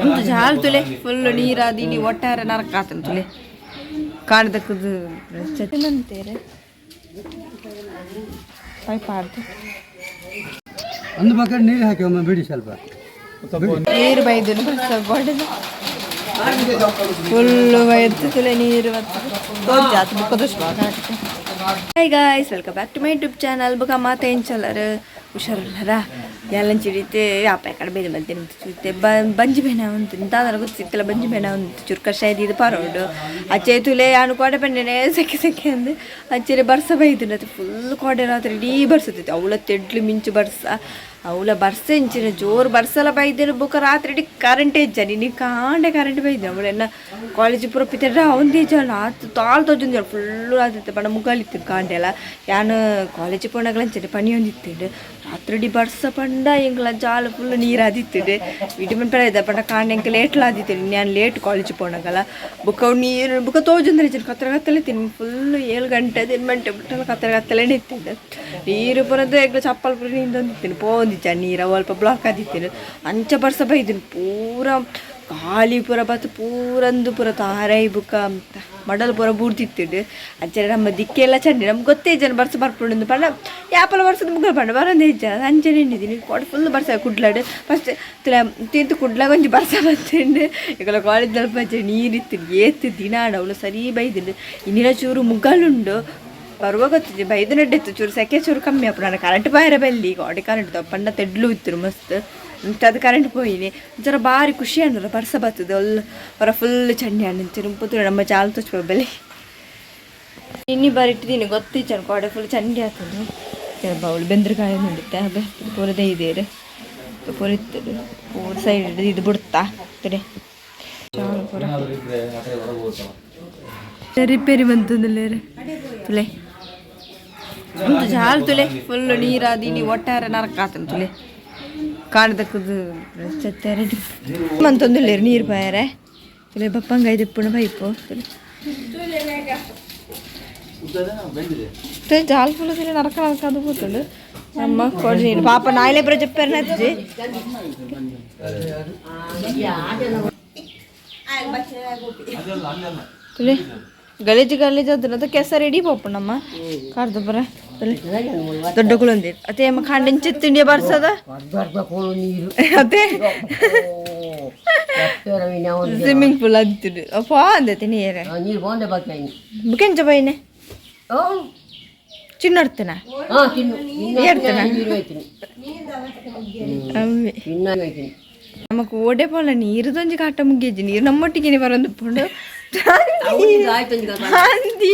ಉಂದು ಜಾಲ್ ತುಲೆ ಫುಲ್ ನೀರಾದೀನಿ ಒಟ್ಟಾರೆ ನರಕ ಆತನ ತುಲೆ ಕಾಣದಕ್ಕದು ಚಟ್ಟಿನಂತೇರೆ ಪೈಪ್ ಆಡ್ದು. ಒಂದು ಬಕೆಟ್ ನೀರು ಹಾಕಿ ಒಮ್ಮೆ ಬಿಡಿ ಸ್ವಲ್ಪ. ನೀರು ಬೈದು ಫುಲ್ಲು ಬೈದು ತುಲೆ ನೀರು ಬರ್ತದೆ ಬುಕ್ಕ ದುಷ್ಭಾಗ. Hi guys, welcome back to my YouTube channel. ಬುಕ್ಕ ಮಾತ ಎಂಚಲ್ಲರು ಹುಷಾರಲ್ಲರ ಎಲ್ಲಂಚಿಡಿತೆ ಅಪ್ಪ ಕಡೆ ಬೇರೆ ಮಲ್ತೇನೆ ಚುತ್ತೆ ಬಂಜಿ ಬೇನ ಉಂಟು ದಾದರ ಗೊತ್ತಿತ್ತಲ್ಲ. ಬಂಜಿ ಬೇನ ಉಂಟು ಚುರು ಕಷಾಯ ಇದು ಪಾರೋಡು ಅಚ್ಚೆ ತುಲೆ ಯಾನು ಕೋಡೆ ಪಂಡೆನೆ ಸೆಕೆ ಸೆಕೆ ಅಂದು ಅಚ್ಚರೆ ಬರ್ಸ ಬೈದು ಫುಲ್ ಕೋಡೆ ರಾತ್ರಿ ಇಡೀ ಬರ್ಸತ್ತೈತೆ. ಅವಳ ತೆಡ್ಲು ಮಿಂಚು ಬರ್ಸ ಅವಳ ಬರ್ಸ ಇಂಚಿನ ಜೋರು ಬರ್ಸಲ ಬೈದೇನು. ಬುಕ್ಕ ರಾತ್ರಿ ಇಡೀ ಕರೆಂಟ್ ಇಜ್ಜ ನೀನು ಕಾಂಡೆ ಕರೆಂಟ್ ಬೈದೆ. ಅವಳೆನ್ನ ಕಾಲೇಜ್ ಪೂರ ಪಿತಡ್ರ ಅವಂದೇ ಜನ ಆತು ತಾಳ್ ತೋಜೊಂದು ಫುಲ್ಲು ರಾತ್ರಿ ಪಂಡ ಮುಗಾಲಿತ್ತು ಕಾಂಡೆಲ್ಲ. ಯಾನು ಕಾಲೇಜ್ ಪೋಣಗಳಂಚನೆ ಪನಿ ಒಂದಿತ್ತಿಡು. ರಾತ್ರಿ ಇಡೀ ಬರ್ಸ ಪಂಡ ಎಂಕ್ಲ ಜಾಲ ಫುಲ್ ನೀರಾದಿತ್ತಿಡು. ವಿಟಮಿನ್ ಪರ ಇದೆ ಪಂಡ ಕಾಂಡೆ ಎಂಕ ಲೇಟ್ಲ ಆದಿತ್ತು. ನಾನು ಲೇಟ್ ಕಾಲೇಜ್ ಪೋಣಗಲ್ಲ. ಬುಕ್ಕ ಅವು ನೀರು ಬುಕ್ಕ ತೋಜೊಂದ್ರೆ ಕತ್ತಲೆ ಕತ್ತಲೆ ತಿನ್ ಫುಲ್ 7 ಗಂಟೆ 8 ಗಂಟೆ ಬಿಟ್ಟಲ್ಲ ಕತ್ತಲೆ ಕತ್ತಲೆ ಇತ್ತಿದ್ದು. ನೀರು ಪುನದ್ದು ಎಂಕ್ಲ ಚಪ್ಪಲ್ ಪೂರ ನಿಂದೊಂದಿತ್ತಿನ ಪೋಂದಿಚ್ಚ ನೀರು ಅಲ್ಪ ಬ್ಲಾಕ್ ಆದಿತ್ತಿನ. ಅಂಚ ಬರ್ಸ ಬೈದಿನ ಪೂರ ಗಾಳಿ ಪೂರ ಬತ್ತು ಪೂರಂದು ಪೂರ ತಾರೈ ಬುಕ್ಕ ಮಡಲ್ ಪೂರ ಬೂರ್ತಿತ್ತಿಡು. ಅಂಚನೆ ನಮ್ಮ ದಿಕ್ಕೆಲ್ಲ ಚಂಡಿ ನಮ್ಗೆ ಗೊತ್ತೇ ಜನ ಬರ್ಸ ಬರ್ಪುಂಡು ಪಂಡ ಯಾಪಲ ಬರ್ಸದ ಮುಗ್ಗಲ್ ಪಂಡ ಬರಂದೇ ಜನ ಅಂಚನೆ ಎಣ್ಣಿದ್ದೀನಿ. ಕೋಡೆ ಫುಲ್ ಬರ್ಸ ಕುಡ್ಲಾಡು ಫಸ್ಟ್ ತಿಂತು ಕುಡ್ಲಾಗ ಒಂಜಿ ಬರ್ಸ ಬತ್ತಿಂಡು. ಈಗಲ ಕಾಲೇಜ್ ಅಂಚೆ ನೀರಿತ್ತು ಏತ್ ದಿನ ಆಂಡ ಅವಳು ಸರಿ ಬೈದಿಂಡು. ಇನ್ನಿನ ಚೂರು ಮುಗ್ಗಲುಂಡು ಬರುವ ಗೊತ್ತಿದೆ ಬೈದು ನಡ್ಡಿತ್ತು. ಚೂರು ಸೆಕೆ ಚೂರು ಕಮ್ಮಿ ಅಪ್ಪು ನಾನು ಕರೆಂಟ್ ಬಾಯರ ಬಲ್ಲಿ ಗಾಡಿ ಕರೆಂಟ್ ಪಂಡ ತೆಡ್ಲು ಇತ್ತು ಮಸ್ತ್ ಅದು ಕರೆಂಟ್ ಪೋಯಿನಿ. ಒಂಥರ ಬಾರಿ ಖುಷಿ ಅನ್ನೋರ ಬರ್ಸ ಬರ್ತದೆ ಒಲ್ಲ ಹೊರ ಫುಲ್ ಚಂಡಿ ಹಣ್ಣು ಪುತ್ತೂರು ನಮ್ಮ ಚಾಲು ತುಚ್ಚ ಬೆಲೆ ಇನ್ನಿ ಬಾರಿ ಇಟ್ಟಿದ್ದೀನಿ ಗೊತ್ತಿಚ್ಚ ಕೋಡೆ ಫುಲ್ ಚಂಡಿ ಆಗ್ತದೆ. ಬೌಳು ಬೆಂದ್ರಕಾಯಿ ನೋಡುತ್ತೆ ಪೂರದೇ ಇದೆ ಪೂರ ಇತ್ತು ಪೂರ ಸೈಡ್ ಹಿಡಿದು ಇದು ಬಿಡ್ತಾ ಕಡೆ ಚಾಲು ಪೂರ ರಿಪೇರಿ ಬಂತಂದಿಲ್ಲ ತುಲೆ ಉಂಟು ಜಾಲ್ ತುಲೆ ಫುಲ್ ನೀರಾದೀನಿ ಒಟ್ಟಾರೆ ನರಕ ಆತನ ತುಲೆ ಕಾಣದಕ್ಕದು ಚತ್ತೆರಡು ಮಂತೊಂದಿಲ್ಲ ನೀರು ಪಾಯರೆ ತುಲೆ ಬಪ್ಪಂಗ ಇಪ್ಪುಣ ಪೈಪು ತುಲೆ ಜಾಲ್ ಫುಲ್ ತುಲೆ ನರಕ ನರಕ ಅದು ಪೋತುಂಡು. ನಮ್ಮ ಕೊಡಿ ನೀರು ಪಾಪ ನಾಯಿಲೆ ಬರ ಜಪ್ಪೇರ್ನ ಹಚ್ಚಿ ತುಲೆ ಗಲೀಜು ಗಲೀಜು ಅದನ್ನ ಕೆಸರು ಇಡೀ ಪೋಪು ನಮ್ಮ ಕಾರ್ದು ಬರ ತುಲೆ ದೊಡ್ಡ ಕುಳಂದಿ ಅದೇ ಅಮ್ಮ ಖಾಂಡಿನ ತಿಂಡಿ ಬರ್ಸದ ಅದೇ ಸ್ವಿಮ್ಮಿಂಗ್ ಪೂಲ್ ಅಂತಿಡು ಅಪ್ಪ ಅಂದೈತಿ ನೀರು. ನೀರು ಬಾಂಡೆ ಬಾಕಿ. ಬುಕೆಂಚ ಬೈನೆ ಚಿನ್ನಡ್ತೇನ ಏಡ್ತೇನ ಅಮ್ಮಿ. ನಮಕ್ ಓಡೆ ಪೋಲ ನೀರು ದೊಂಜಿ ಕಾಟ ಮುಗಿಯಜ್ಜಿ ನೀರು ನಮ್ಮೊಟ್ಟಿಗೆ ಬರೊಂದು ಪುಂಡು ಅಂದಿ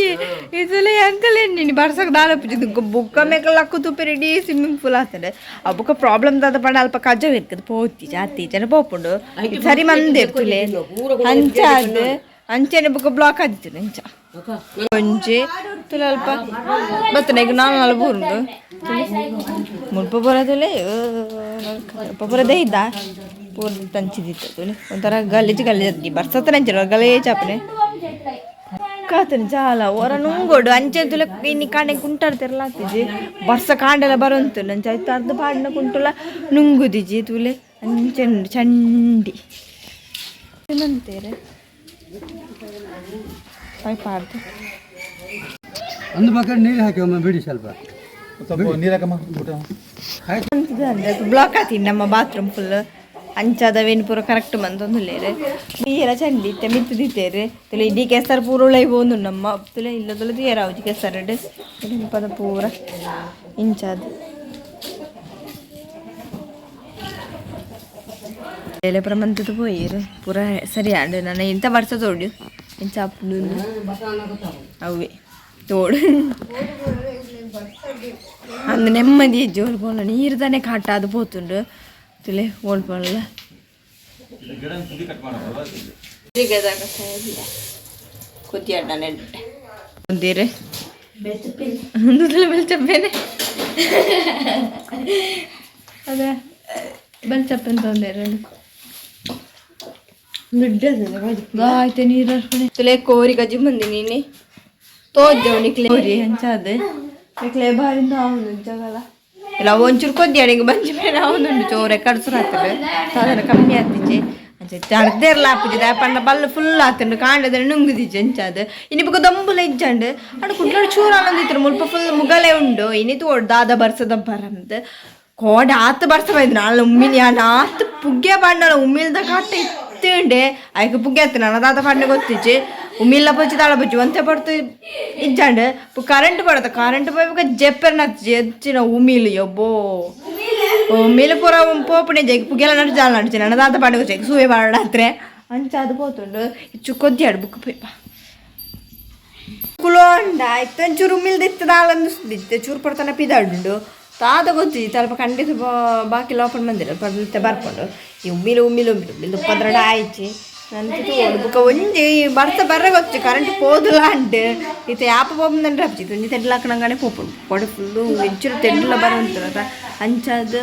ಇದೆಲ್ಲ ಅಂಕಲ್ ನೀನು ಬರ್ಸಕ್ ದಾಲ ಪೂಜಿದ್ದು ಬುಕ್ಕ ಮೇಕಲ್ ಲಕ್ಕು ತುಪ್ಪೆ ready swimming pool ಆಗ್ತದೆ. ಆ ಬುಕ್ಕ ಪ್ರಾಬ್ಲಮ್ ದಾದ ಪಂಡ ಅಲ್ಪ ಕಜ್ಜ ಇರ್ತದೆ ಪೋತಿ ಜಾತಿ ಜನ ಪೋಪುಂಡು ಸರಿ ಮಂದೆ ತುಲೆ ಅಂಚ ಅದು ಅಂಚೆನೆ ಬುಕ್ಕ ಬ್ಲಾಕ್ ಆದಿತ್ತು ಅಂಚ ಒಂಜಿ ತುಲೆ ಅಲ್ಪ ಬತ್ತನೆ ಈಗ ನಾಲ್ ನಾಲ್ ಬೂರುಂಡು ಮುಲ್ಪ ಪೂರ ತುಲೆ ಪೂರದೇ ಇದ್ದ ಪೂರ ತಂಚಿದಿತ್ತು ತುಲೆ ಒಂಥರ ಗಲೀಜು ಗಲೀಜು ಬರ್ಸತ್ತನೆ ಅಂಚಿನ ಗಲೀಜು ಆಪನೆ ಕಾತನ ಜಾಲ ಹೊರ ನುಂಗೋಡು ಅಂಚೆ ತುಲೆ ಇನ್ನು ಕಾಂಡೆ ಕುಂಟಾಡ್ ತೆರಲಾಗ್ತಿಜಿ. ಬರ್ಸ ಕಾಂಡೆಲ್ಲ ಬರೋಂತು ನಂಚ ಆಯ್ತು ಅರ್ಧ ಪಾಡಿನ ಕುಂಟುಲ ನುಂಗುದಿಜಿ ತುಲೆ ಅಂಚೆ ಉಂಡು ಚಂಡಿ ಅಂತೀರಿ ಪೈಪ್ ಆಡ್ದು. ಒಂದು ಬಕೆಟ್ ನೀರು ಹಾಕಿ ಒಮ್ಮೆ ಬಿಡಿ ಸ್ವಲ್ಪ. ಸ್ವಲ್ಪ ನೀರು ಹಾಕಮ್ಮ ಊಟ. ಬ್ಲಾಕ್ ಆತೀನಿ ನಮ್ಮ ಬಾತ್ರೂಮ್ ಫುಲ್ ಅಂಚಾದವೇನು ಪೂರ ಕರೆಕ್ಟ್ ಬಂತೊಂದುಲ್ಲೇರು ನೀರ ಚಂಡಿ ಇತ್ತೆ ಮಿತ್ತದಿತ್ತೇರು ತುಲೆ ಇಡೀ ಕೆಸರು ಪೂರ ಉಳೈ ನಮ್ಮ ತುಲೆ ಇಲ್ಲ ತುಲೆ ತೀರಾವುಜಿ ಕೆಸರಡು ಪದ ಪೂರ ಇಂಚಾದ ಎಲೆ ಪೂರ ಮಂತದ ಪೋಯಿರು ಪೂರ ಸರಿ ಆಂಡ್ ನಾನು ಇಂಥ ಬರ್ಸ ತೋಡು ಇಂಚ ಅಪ್ಪು ಅವೇ ತೋಡು ಅಂದು ನೆಮ್ಮದಿ ಜೋರು ಪೋಲ ನೀರು ತಾನೆ ಕಾಟ ಅದು ಪೋತುಂಡು ತುಲೆ ಓಲ್ ಪೋಲ ಕುದಿಯಡ್ಡ ಬೆಲ್ಚಪ್ಪೇನೆ ಅದೇ ಬೆಲ್ಚಪ್ಪೆ ತೊಂದರೆ ಆಯ್ತು ನೀರು ತುಲೆ ಕೋರಿ ಗಜ್ಜಿ ಬಂದಿ ನೀನೆ ತೋಜವ್ ನಿಕ್ಲೆ ಕೋರಿ ಅಂಚಾದೆ ನಿಕ್ಲೆ ಬಾರಿಂದ ಅವನು ಜಗಲ ಇಲ್ಲ ಒಂಚೂರು ಕೊದ್ದಿ ಅಡಿಗೆ ಬಂಜಿ ಮೇಲೆ ಅವನುಂಟು ಚೋರೆ ಕಡ್ಸುರ ಆಗ್ತದೆ ಸಾಧಾರಣ ಕಮ್ಮಿ ಆಗ್ತಿಚ್ಚಿ. ಅಂಚೆ ಅರ್ಧೆರ್ಲ ಆಪುಜಿ ಪಂಡ ಬಲ್ಲು ಫುಲ್ ಆತುಂಡು ಕಾಂಡದ ನುಂಗುದಿಜ್ಜಿ ಅಂಚಾದ್ ಇನಿ ಬೊಕ ದೊಂಬುಲ ಇಜ್ಜಂಡ್ ಅಂಡ ಕುಡ್ಲಡ್ ಚೂರು ಆನೊಂದಿತ್ತುಂಡು ಮುಲ್ಪ ಫುಲ್ ಮುಗಲೆ ಉಂಡು ಇನಿ ತೋಡ್ ದಾದ ಬರ್ಸದ ಬರಂದ್ ಕೋಡೆ ಆತ್ ಬರ್ಸ ಬೈದು ನಾಳೆ ಉಮ್ಮಿಲಿ ಯಾನ್ ಆತ್ ಪುಗ್ಗೆ ಪಾಡ್ನಲ ಉಮ್ಮಿಲ್ದ ಕಟ್ಟ ಇತ್ತುಂಡೆ ಐಕ್ ಪುಗ್ಗೆ ಆತು ದಾದ ಪಾಡ್ನೆ ಗೊತ್ತಿಜ್ಜಿ ಉಮ್ಮಿಲ್ಲ ಪೊಚ್ಚಿ ತಾಳ ಪೊಚ್ಚಿ ಒಂತೆ ಪಡ್ತು ಇಜ್ಜಂಡ್ ಕರೆಂಟ್ ಪಡತ ಕರೆಂಟ್ ಪೋಯಿ ಜೆಪ್ಪೆರ್ನ ಜೆಚ್ಚಿನ ಉಮಿಲ್ ಯಬ್ಬೋ ಉಮ್ಮಿಲ್ ಪೂರ ಪೋಪುಣೆ ಜೈಕ್ ಪುಗ್ಗೆಲ ನಡು ಜಾಲ ನಡ್ಚಿ ನನ್ನ ದಾದ ಪಾಡ್ನೆ ಗೊತ್ತಿಜ್ಜಿ ಸೂವೆ ಪಾಡಾತ್ರೆ ಅಂಚಾದ್ ಪೋತುಂಡು ಇಚ್ಚು ಕೊದ್ದಿಯಾಡು ಬುಕ್ ಪೋಯಿಪ ಕುಲೋಂಡ ಇತ್ತೊಂಚೂರು ಉಮ್ಮಿಲ್ದ ಇತ್ತು ದಾಲಂದು ಇತ್ತೆ ಚೂರು ಪಡ್ತಾನ ಪಿದಾಡುಂಡು ತಾತ ಗೊತ್ತಿಜ್ಜಿ ತಲ್ಪ ಖಂಡಿತ ಬಾಕಿ ಲೋಪನ್ ಬಂದಿರ ಪಡ್ತೆ ಬರ್ಕೊಂಡು ಈ ಉಮ್ಮಿಲು ಉಮ್ಮಿಲು ಉಮ್ಮಿಲು ಉಮ್ಮಿಲು ಪದ್ರಡ ಆಯ್ಚಿ ನಂತ ತೋಡು ಬುಕ್ಕ ಒಂಜಿ ಬರ್ಸ ಬರ್ರೆ ಗೊತ್ತು ಕರೆಂಟ್ ಪೋದುಲ ಅಂಡ್ ಇತ್ತೆ ಯಾಪ ಪೋಪುಂದಂದ್ರೆ ಅಪ್ಚಿ ಒಂಜಿ ತೆಡ್ಲಾಕಣಂಗಾನೆ ಪೋಪುಂಡು ಕೊಡೆ ಫುಲ್ಲು ಎಂಚೂರು ತೆಡ್ಲ ಬರಂತದ ಅಂಚಾದ್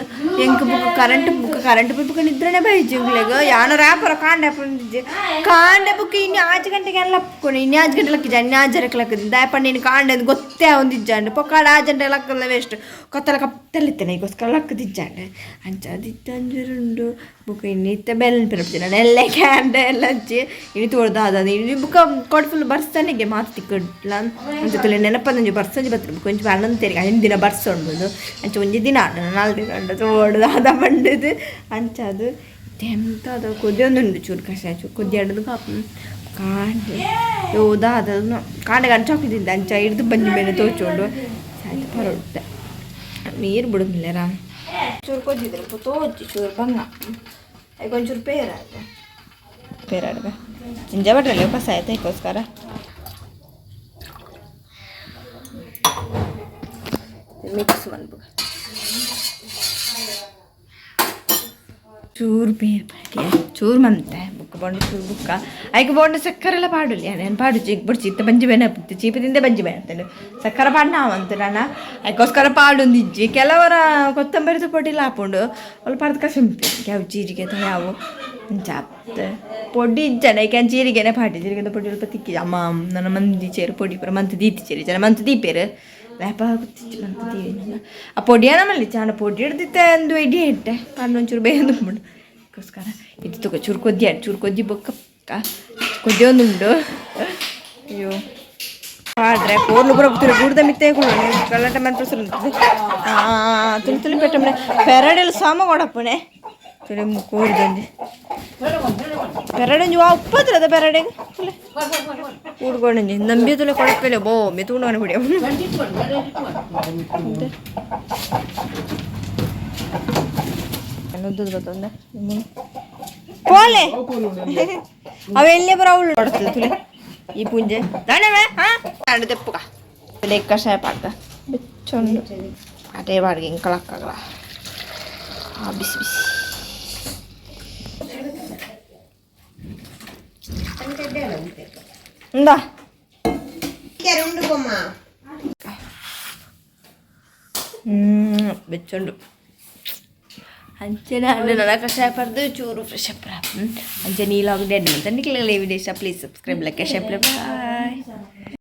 ಎಂಕ್ ಬುಕ್ಕ ಕರೆಂಟ್ ಬುಕ್ಕ ಕರೆಂಟ್ ಬುಕ್ಕ ನಿದ್ರೆನೆ ಬೈಜಿ ಎಂಕ್ಲೆಗ್ ಯಾನ ರಾಪರ ಕಾಂಡೆ ಪಂಡಿಜ್ಜಿ ಕಾಂಡೆ ಬುಕ್ಕ ಇನ್ನು ಆಜ್ ಗಂಟೆಗೆ ಎಲ್ಲ ಅಪ್ಕೊಂಡು ಇನ್ನು ಆಜ್ ಗಂಟೆ ಲಕ್ಕಿಜ ಇನ್ನು ಆಜರಕ್ಕೆ ಲಕ್ಕದ ದಾಯ ನೀನು ಕಾಂಡೆ ಅಂದ್ ಗೊತ್ತೇ ಒಂದಿಜ್ಜಾಂಡ್ ಪೊಕ್ಕಾಡ ಆಜಂಟೆ ಲಕ್ಕಲ್ಲ ವೇಸ್ಟ್ ಕೊತ್ತಲ ಕತ್ತಲಿತ್ತೇನೆ ಈಗೋಸ್ಕರ ಲಕ್ಕದಿಜ್ಜಾಂಡ್ ಅಂಚಾದ್ ಇತ್ತಂಜುರುಂಡು ಬುಕ್ಕ ಇನ್ನು ಇತ್ತೆ ಬೆಲ್ಲ ಪಿರಪ್ಜಿ ನಾನು ಎಲ್ಲ ಕ್ಯಾಂಡೆ ಎಲ್ಲ ಹಚ್ಚಿ ಇನಿ ತೋಡ್ದ ಅದ ಇನಿ ಬುಕ್ಕ ಕೊಡ್ ಫುಲ್ ಬರ್ಸನಿಗೆ ಮಾತು ತಿಕ್ಕಡ್ಲ ಅಂಚ ತುಲೆ ನೆನಪಂಜಿ ಬರ್ಸಂಜಿ ಬತ್ತ ಬುಕ್ಕ ಒಂಜಿ ಹನ್ನೊಂದು ತೆರಿಗೆ ಐದು ದಿನ ಬರ್ಸ ಉಂಡು ಅಂಚ ಒಂಜಿ ದಿನ ಆಂಡ ನಾಲ್ ದಿನ ಉಂಡು ತೋಡ್ದ ಅದ ಬಂಡದು ಅಂಚ ಅದು ಎಂತ ಅದು ಕೊದ್ಯೊಂದುಂಡು ಚೂರು ಕಷಾಯ ಚೂರು ಕೊದ್ದಿ ಕಾಪು ಕಾಂಡೆ ಯೋದ ಅದನ್ನು ಕಾಂಡೆ ಗಂಚು ಹಾಕಿದ್ದ ಅಂಚ ಹಿಡ್ದು ಬಂಜಿ ಮೇಲೆ ತೋಚುಂಡು ಆಯ್ತು ಪರೊಡ್ಡೆ ನೀರು ಬಿಡುದಿಲ್ಲರಾ ಚೂರು ಕೊದ್ದಿದ್ರು ತೋಚಿ ಚೂರು ಬಂಗ ಅದಕ್ಕೆ ಒಂಚೂರು ಪೇರ ಆಯ್ತು ಪೇರಾಡ್ಬೆ ಜಿಂಜ ಬಟ್ರಲ್ಲಿ ಕಸ ಆಯ್ತು ಅದಕ್ಕೋಸ್ಕರ ಮಿಕ್ಸ್ ಮನ್ಪುಗ ಚೂರು ಪೇರ್ ಪಾಡ್ಯ ಚೂರು ಮಂತೆ ಬುಕ್ಕ ಬೋಂಡು ಚೂರು ಬುಕ್ಕ ಐಕ್ ಬೋಂಡು ಸಕ್ಕರೆ ಎಲ್ಲ ಪಾಡುಲಿ ನಾನು ಪಾಡು ಚೀಕ್ ಬಿಡ್ಚಿ ಇತ್ತ ಬಂಜಿ ಬೇನೆ ಚೀಪದಿಂದ ಬಂಜಿ ಬೇನೆ ಅಂತೇಳಿ ಸಕ್ಕರೆ ಪಾಡ್ ನಾವು ಅಂತ ನಾನು ಅದಕ್ಕೋಸ್ಕರ ಪಾಡೊಂದಿಜ್ಜಿ ಕೆಲವರ ಕೊತ್ತಂಬರಿ ಪೊಡಿಲ ಹಾಪುಂಡು ಅವ್ಳು ಪಾಡ್ದ ಕಸಿಂಪಿ ಯಾವ ಜೀರಿಗೆ ಯಾವ ಅಂಚ ಪೊಡಿ ಇಜ್ಜನ ಐಕೆ ಜೀರಿಗೆನೆ ಪಾಡಿ ಜೀರಿಗೆ ಪೊಡಿ ಸ್ವಲ್ಪ ತಿಕ್ಕಿ ಅಮ್ಮ ನನ್ನ ಮಂದಿ ಚೇರು ಪೊಡಿ ಪೂರ ಮಂತ್ ದೀತಿ ಚೇರಿ ಜನ ಮಂತ್ ದೀಪೇರು ವ್ಯಾಪಾರ ಗೊತ್ತಿಜ್ಜಿ ಮಂತ್ ದೀವಿ ಆ ಪೊಡಿಯನ ಮಲ್ಲಿ ಚಾಣ ಪೊಡಿ ಹಿಡ್ದಿತ್ತೆ ಅಂದು ಇಡಿ ಇಟ್ಟೆ ಪಾಂಡು ಒಂಚೂರು ಬೇಗ ಅದಕ್ಕೋಸ್ಕರ ಇದು ತಗೋ ಚೂರು ಕೊದ್ದಿ ಚೂರು ಕೊದ್ದಿ ಬೊಕ್ಕ ಕೊದ್ದಿ ಒಂದುಂಡು ಅಯ್ಯೋ ಪಾಡ್ರೆ ಪೋರ್ಲು ಪೂರ ತುಳಿ ಗೂಡ್ದ ಮಿತ್ತೆ ಕಳ್ಳಟ ಮನ್ ಪ್ರಸರ್ ತುಳಿ ತುಳಿ ಪೆಟ್ಟಮ್ಮನೆ ಪೆರಡೆಲ್ ಸಾಮ ಕೊಡಪ್ಪನೆ ತುಳಿ ಕೋರಿದೊಂಜಿ ಪೆರಡೊಂಜಿ ವಾ ಉಪ್ಪದ್ರದ ಪೆರಡೆ ತುಲೆ ಊಡ್ಕೊಂಡೊಂಜಿ ನಂಬಿ ತುಲೆ ಕೊಡಪ್ಪೆಲೆ ಬೋ ಮೆ ತೂಣವನ ಬಿಡಿ ಗೊತ್ತೊಂದ ಪೋಲೆ ಅವ ಎಲ್ಲೇ ಬರ ಅವಳು ಕೊಡ್ತದೆ ತುಲೆ ಈ ಪುಂಜೆ ದಾಣವೆ ಹಾ ದಾಂಡು ತೆಪ್ಪುಗ ತುಲೆ ಕಷಾಯ ಪಾಡ್ದ ಬೆಚ್ಚೊಂಡು ಅದೇ ಬಾಡಿಗೆ ಇಂಕಳಕ್ಕಾಗಲ್ಲ ಆ ಬಿಸಿ ಬಿಸಿ ಇಂದಾ ಬೆಚ್ಚೊಂಡು ಅಂಚೆನ ನನ್ನ ಕಷಾಯ ಪಡ್ದು ಚೂರು ಫ್ರೆಶ್ ಅಪ್ ಅಂಚೆ ನೀಲಾಗ್ ಡೆಡ್ ಅಂತ ನಿಕ್ಲೆ video please subscribe like share bye.